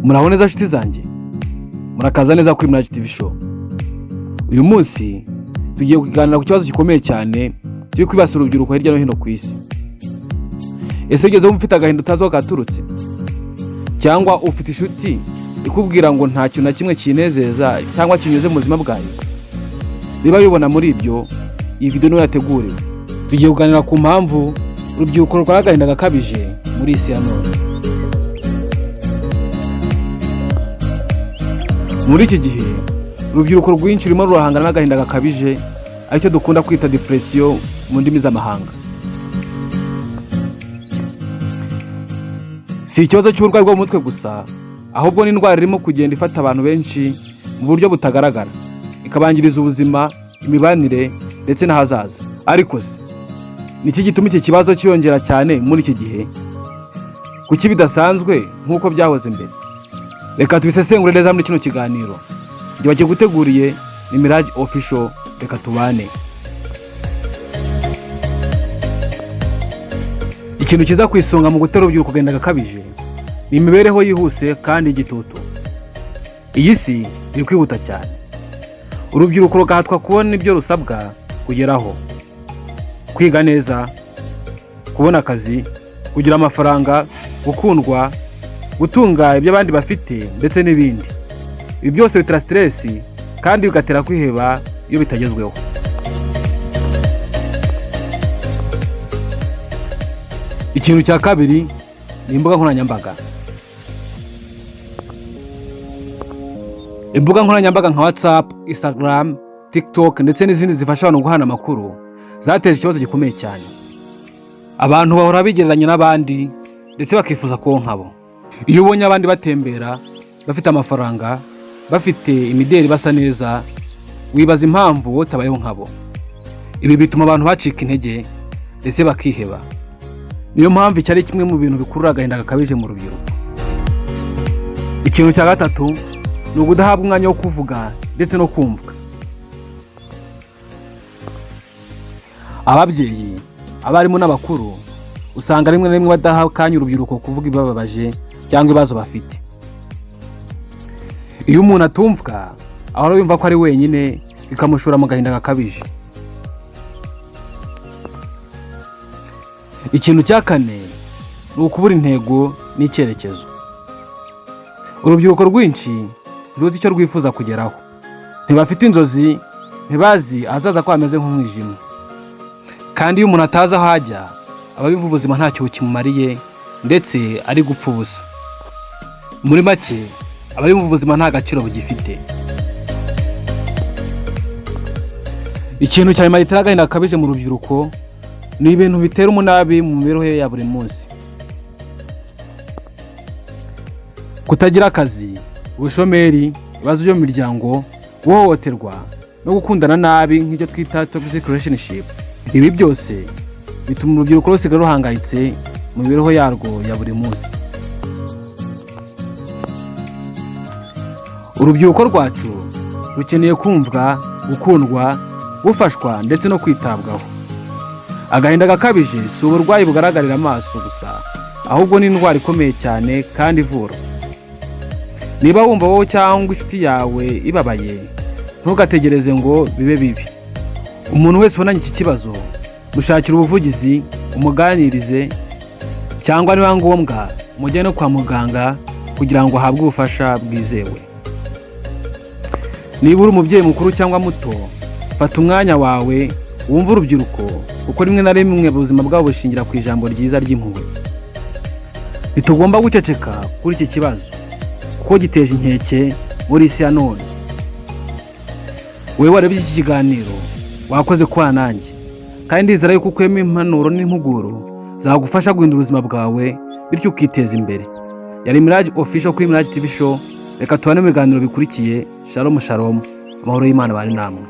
Muraho neza nshuti zanjye, murakaza neza kuri Mirage TV Show. Uyu munsi tugiye kuganira ku kibazo gikomeye cyane kiri kwibasira urubyiruko hirya no hino ku isi. Ese ugeze wumva ufite agahinda utazi aho katurutse, cyangwa ufite inshuti ikubwira ngo nta kintu na kimwe kinezeza cyangwa kinyuze mu buzima bwayo? Niba wibona muri ibyo, iyi video niyo yateguriwe. Tugiye kuganira ku mpamvu urubyiruko rurwara agahinda gakabije muri iyi si ya none. Muri iki gihe urubyiruko rwinshi rurimo rurahangana n'agahinda gakabije, aricyo dukunda kwita depression mu ndimi z'amahanga. Si ikibazo cy'uburwayi bwo mu mutwe gusa, ahubwo n'indwara irimo kugenda ifata abantu benshi mu buryo butagaragara, ikabangiriza ubuzima, imibanire ndetse n'ahazaza. Ariko se ni iki gituma iki kibazo cyiyongera cyane muri iki gihe? Kuki bidasanzwe nk'uko byahoze mbere? Reka tubisesengure neza muri kino kiganiro. Njye wakiguteguriye ni Mirage Official, reka tubane. Ikintu kiza ku isonga mu gutera urubyiruko agahinda gakabije ni imibereho yihuse kandi y'igitutu. Iyi si iri kwihuta cyane, urubyiruko rugahatwa kubona ibyo rusabwa kugeraho: kwiga neza, kubona akazi, kugira amafaranga, gukundwa, gutunga ibyo abandi bafite ndetse n'ibindi. Ibi byose bitera stress kandi bigatera kwiheba iyo bitagezweho. Ikintu cya kabiri ni imbuga nkoranyambaga. Imbuga nkoranyambaga nka WhatsApp, Instagram, TikTok ndetse n'izindi zifasha abantu guhana amakuru zateje ikibazo gikomeye cyane. Abantu bahora bigereranya n'abandi ndetse bakifuza kuba nkabo. Iyo ubonye abandi batembera, bafite amafaranga, bafite imideri, basa neza, wibaza impamvu wowe utabayeho nkabo. Ibi bituma abantu bacika intege ndetse bakiheba. Niyo mpamvu iki ari kimwe mu bintu bikurura agahinda gakabije mu rubyiruko. Ikintu cya gatatu ni ukudahabwa umwanya wo kuvuga ndetse no kumvwa. Ababyeyi, abarimu n'abakuru usanga rimwe na rimwe badaha akanya urubyiruko kuvuga ibibababaje cyangwa ibibazo bafite. Iyo umuntu atumvwa, ahora yumva ko ari wenyine, bikamushora mu gahinda gakabije. Ikintu cya kane ni ukubura intego n'icyerekezo. Urubyiruko rwinshi ntiruzi icyo rwifuza kugeraho, ntibafite inzozi, ntibazi ahazaza ko hameze nk'umwijima. Kandi iyo umuntu atazi aho ajya, aba yumva ubuzima ntacyo bukimumariye ndetse ari gupfa ubusa. Muri make, aba yumva ubuzima nta gaciro bugifite. Ikintu cya nyuma gitera agahinda gakabije mu rubyiruko ni ibintu bitera umunabi mu mibereho ye ya buri munsi: kutagira akazi, ubushomeri, ibibazo byo mu miryango, guhohoterwa no gukundana nabi nk'ibyo twita toxic relationship. Ibi byose bituma urubyiruko rusiga ruhangayitse mu mibereho yarwo ya buri munsi. Urubyiruko rwacu rukeneye kumvwa, gukundwa, gufashwa ndetse no kwitabwaho. Agahinda gakabije si uburwayi bugaragarira amaso gusa, ahubwo ni indwara ikomeye cyane kandi ivurwa. Niba wumva wowe cyangwa inshuti yawe ibabaye, ntugategereze ngo bibe bibi. Umuntu wese ubonanye iki kibazo, mushakire ubuvugizi, umuganirize, cyangwa niba ngombwa mujyane kwa muganga kugira ngo ahabwe ubufasha bwizewe. Niba uri umubyeyi mukuru cyangwa muto, fata umwanya wawe wumve urubyiruko, kuko rimwe na rimwe ubuzima bwabo bushingira ku ijambo ryiza ry'impuhwe. Ntitugomba guceceka kuri iki kibazo kuko giteje inkeke muri isi ya none. Wowe warebye iki kiganiro, wakoze kubana nanjye, kandi ndizera yuko ukuyemo impanuro n'impuguro zagufasha guhindura ubuzima bwawe, bityo ukiteza imbere. Yari Mirage Official kuri Mirage TV Show. Reka tubane mu biganiro bikurikiye. Shalom shalom, amahoro y'Imana bari namwe.